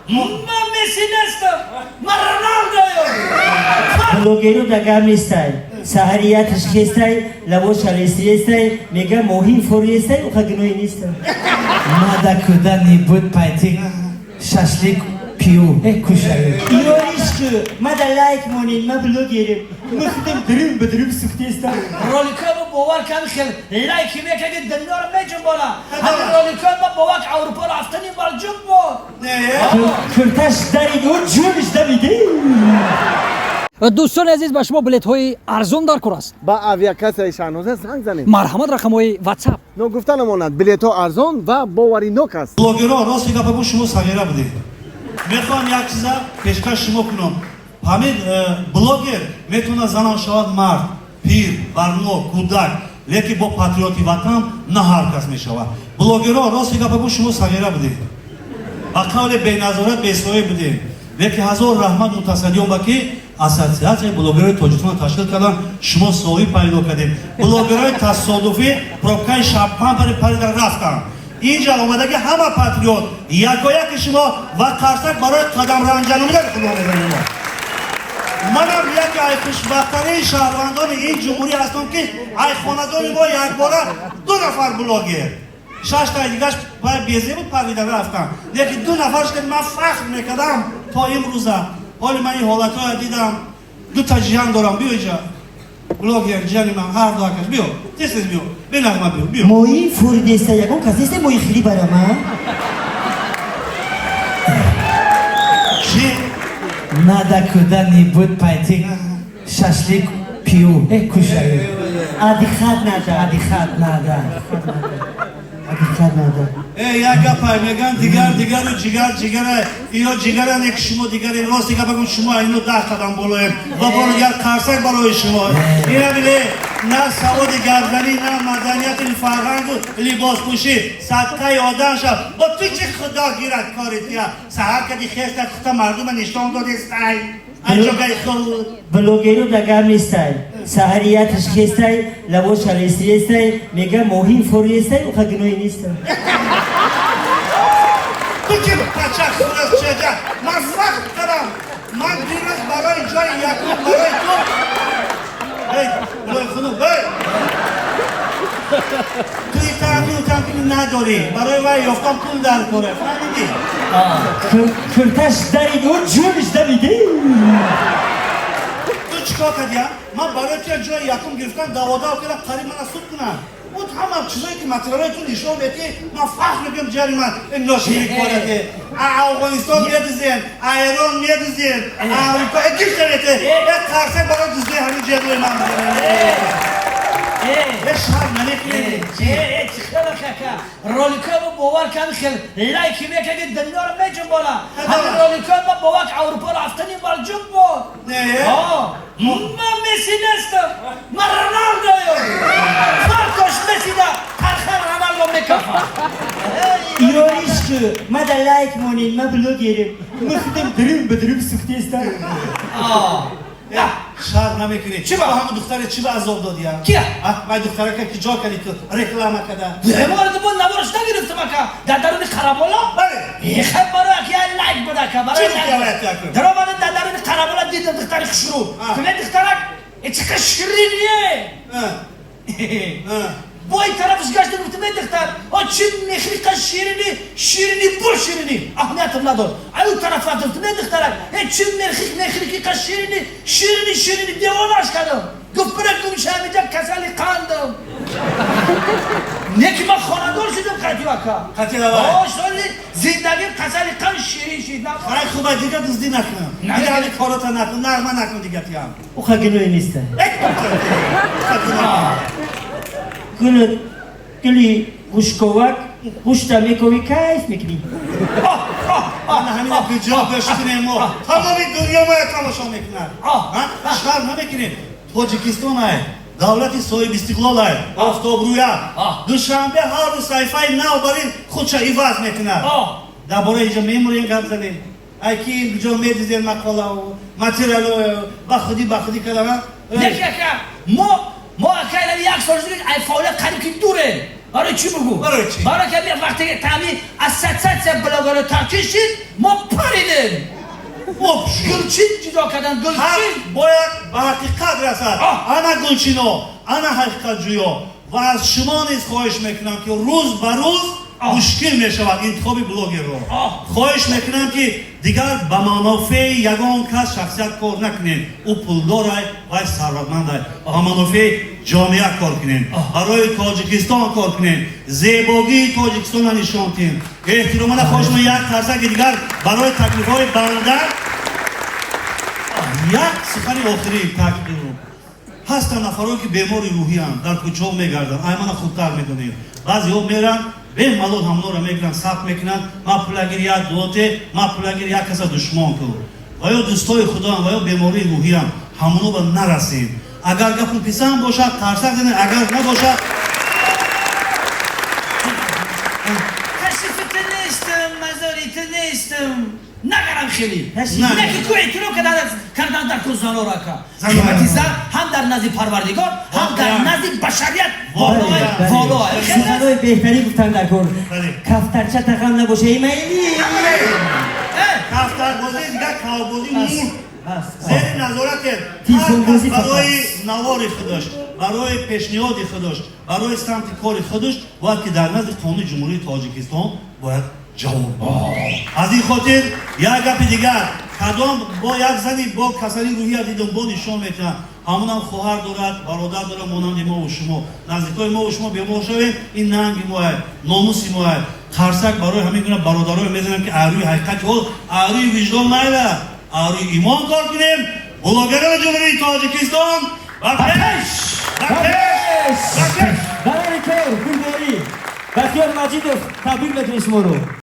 Ман Месси нестам, ман Роналдоем. Блогеру дагар нестай, саҳарияташ хестай, лавоша рестрестай, мега моҳин форестай, уха гуноҳи неста. Надо куда-нибудь пойти шашлык пью, кушаю. Ёришку, мада лайк монед, ма блогерем. Ма худам дурум ба дурум сухтестам. Роликҳои мо, бовар кан, хел лайки мекаги, дунёро меҷунбона. Ҳамин роликҳои ма, бовар, Аврупо рафтани бар ҷунбон. Курташ дарид, ӯ ҷунш давиде. Дӯстони азиз, ба шумо билетҳои арзон дар кор аст? Ба авиакассаи Шаҳноза занг занед. Марҳамат, рақамҳои Ватсап. Ногуфта намонад, билетҳо арзон ва боваринок аст. Блогерҳо, рости гапа гӯ, шумо сағира будед. Мехоҳам як чиза пешкаш шумо кунам. Ҳамин блогер метавонад занам шавад, мард, пир, барно, кӯдак, лекин бо патриоти ватан на ҳар кас мешавад. Блогерҳо, рости гапа гӯ, шумо сағира будед, ба қавле беназорат, бесоҳиб будем, лекин ҳазор раҳмат мутасаддиён ба ки Ассотсиатсияи блогерҳои Тоҷикистон ташкил карданд, шумо соҳиб пайдо кардем. Блогерҳои тасодуфӣ пробкаи шабпан парида рафтанд. Инҷа омадаги ҳама патриот, якояки шумо ва қарсак барои қадамранҷанумида худо мезанем. Манам яке ай хушбахттарин шаҳрвандони ин ҷумҳурӣ ҳастам, ки ай хонадони мо якбора ду нафар блогер, шаштаи дигаш безебу парида рафтанд, лекин ду нафарш ки ман фахр мекардам то имрӯза. Ҳоли ман ин ҳолатҳоя дидам. Дута ҷиян дорам, биё иҷа, блогер ҷияни ман, ҳар ду акаш, биё, тез тез биё, бенағма, биё, биё. Моҳи фурдеста, ягон кас неста моҳи хили барама? Чи? Надо куда-нибудь пойти шашлык пью, кушаю. Отдыхать надо. Отдыхать надо. Отдыхать надо. Э, як гапай меган, дигар дигару ҷигар ҷигара, ино ҷигаране ки шумо дигаре. Рости гапа гум, шумо ино 10 қадам болоем ва бори дигар қарсак барои шумо. Ина биле, на саводи гапзанӣ, на маданияти фарҳангу либоспӯшӣ, садқаи одам шав. Бо ту чи худо гирад кори тия? Саҳар кади хеста, хута мардума нишон додестай анҷогаи худ. Блогеру дагар нестай, саҳарияташ хестай, лавоша рестрестай, мега моҳин форестай, уха гуноҳи неста. Ту ки пача хурас чеҷа, ман фахр кардам. Ман дирӯз барои ҷои якум барои ту. Эй, булои хунук, эй, ту таъмину тамкини надорӣ, барои вай ёфтан пул дар коре, фаҳмидӣ? Курташ дарид, ӯ ҷунш давиде. Ту чӣ кор кардия? Ман барои ту ҷои якум гирифтан даводав кардам, қариб мана суд кунам. Буд ҳама чизое ки материалҳои ту нишон медӣ, ман фахр мекунам, ҷари ман ношири корате. Афғонистон медузем, Эрон медузем, Амрико гифтарете. Як қарсак барои дуздии ҳамин ҷерӯи ман бизанем. Э, шарм намекунед? Чихела кака роликҳои мо, бовар кан, хел лайки мекаги, дунёро меҷунбона. Ҳамин роликҳои ма, бовар, Аврупо рафтани бар ҷунбон. Ман Месси нестам, ман Роналдоем. Фарқош Мессида тархан Роналдо мекафа. Ёришку, мада лайк монед, ма блогерем. Ма худам дурум ба дурум сухтестам. Шарм намекунӣ? Чӣ ба? Ҳама духтаре чӣ ба азоб додия? Кия? Вай духтарака ки ҷо кардӣ, ту реклама када. Беморди бо наворш нагирифтам, ака, дар даруни қарабола. Бале. Хай, барои ак я лайк буда, ака, барои Чӣ гуфти аввал акун? Даромада, дар даруни қарабола дидам духтари хушрӯ. Куне духтарак, э, чӣ қадр шириние! Бо ин тарафш гаштам, гуфтам: «Эй духтар, о, чӣ мехри, қа ширини, ширини, бо ширини». Аҳамиятам надод. Ай ӯ тараф рафтам, гуфтам: «Эй духтарак, э, чӣ мехри ки қа ширини, ширини, ширини». Девонаш кардам. Гуфт: «Бира гумша ҳамиҷа, касали қандам». Не ки ман хонадор шудам қати, ака. Қати давай. О, соли зиндагим касали қанд ширин шид. Хай, хуба, дига дуздӣ накун. Дига ҳами корота накун, нағма накун дига тиам. Уха гуноҳи неста. Гули гули гӯшковак гӯшта мековӣ, кайф мекунӣ. Ана ҳамина куҷо гӯш кунем мо? Тамоми дунё моя тамошо мекунад. Шарм намекунем? Тоҷикистон ай, давлати соҳибистиқлол ай, офтобрӯя. Душанбе ҳар рӯз саҳифаи нав бар ин худша иваз мекунад. Дар бораи инҷо мемурем, гап занем. Ай ки куҷо медизем мақолаву материало, ба худӣ, ба худӣ кардам. Неки, ака, мо ака як сол шуд, ай фаъолият қариб ки дурем. Барои чӣ бугӯ? Барои чӣ? Барои ки вақте таъми Ассотсиатсия блогерро ташкил шид, мо паридем. Гулчин. Вообще. Гулчин ҷудо кардан, Ҳақ гулчин. Бояд ба ҳақиқат расад. Оҳ. Ана гулчино, ана ҳақиқатҷӯё. Ва аз шумо низ хоҳиш мекунам, ки рӯз ба рӯз Оҳ. Мушкил мешавад интихоби блогерро. Оҳ. Хоҳиш мекунам, ки дигар ба манофеи ягон кас, шахсият кор накунед, ӯ пулдорай вай сарватмандай. Ба манофеи ҷомеа кор кунем, барои Тоҷикистон кор кунем, зебогии Тоҷикистонро нишон диҳем. Эҳтиромона хоҳиш мекунам, як қарсаки дигар барои таклифҳои банда. Як сухани охирӣ таклиф. Ҳастанд нафарое, ки бемори рӯҳиянд, дар кӯчаҳо мегарданд. Ай мана хубтар медонем, баъзеҳо меранд, бемалол ҳамонро мегиранд, сабт мекунанд: ма пулагир як дуоте, ма пулагир як каса душмон кун. Ва ё дӯстои худоам, ва ё бемории рӯҳиям, ҳамоно ба нарасем. Агар гапу писанд бошад, қарсак занед, агар набошад. Ташрифи ту нестам, мазори ту нестам. Нагарам хеле. На. Не ки ку эътироф кардан дар ку занора ка. Занора. Қимати зан ҳам дар назди Парвардигор, ҳам дар Воқеан. Назди башарият Воқеан. воло. Суханои беҳтарин гуфтан дар кор. Бале. Кафтарча тақам набоша, имайли. Кафтарбозӣ дигар кавбозӣ мурд. Бас. Зери назорате. Телефонбозӣ ҳар кас барои фақат. Навори худаш, барои пешниҳоди худаш, барои самти кори худаш бояд ки дар назди қонуни Ҷумҳурии Тоҷикистон бояд ҷавоб. Аз ин хотир як гапи дигар: кадом бо як зани бо касали рӯҳия дидум, бо нишон метиҳам, ҳамонам хоҳар дорад, бародар дорад, монанди мову шумо, наздикои мову шумо. Бемор шавем, ин нанги мояд, номуси мояд. Қарсак барои ҳамин гуна бародарое мезанам, ки арӯи ҳақиқати ҳол, арӯи виҷдон майла, арӯи имон кор кунем. Блогерони Ҷумҳурии Тоҷикистон, ба пеш, ба пеш, ба пеш! Барои кор, гулборӣ. Бахтиёр Маҷидов, табрик мекунем шуморо.